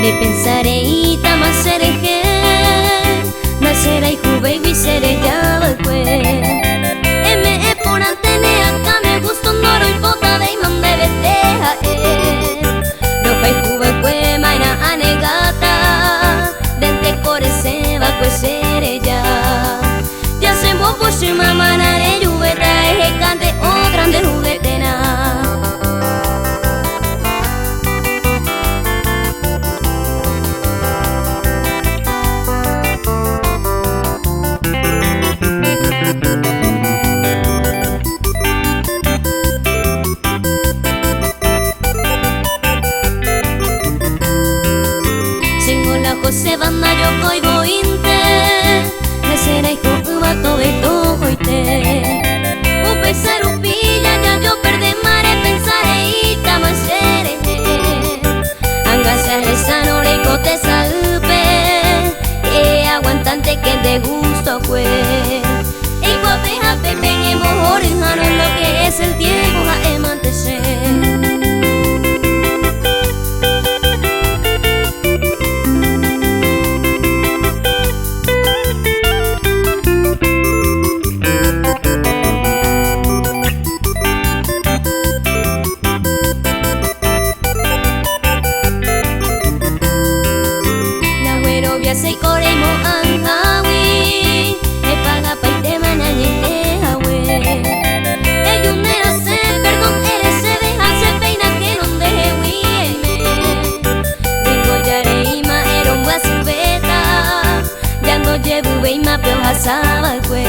Repensareítama cherehe, ndacherayhuvéigui cherejava'ekue. Eme'ẽ porãnte ne akãme gusto ndoroipotavéima ndevete ha'e. Rohayhuva'ekue ma'erã anegáta, ndénteko resẽva'ekue chereja. Jasembopochy mamárã rejuvéta eheka nde ótra nde jugueterã. Chéngo la José ndajokói voínte, ndacherayhu'ỹva tove tohoite. Upéicha rupi jajoperdéma repensa reítama cherehe. Anga che ahechárõ reiko tesaýpe, eaguantánte que nde gustokue. Eikuape ha pépe ñembohoryhárõ lo que es el tiempo ha'émante che. Naguerovia seiko reimo'ãhágui, epagapaitéma ñañete hague. Eju ne rasẽ, perdón ere chéve ha che péina che rondehegui aime. Ndéko jareíma erombyasy véta, ja ndojevyvéima pe ohasava'ekue.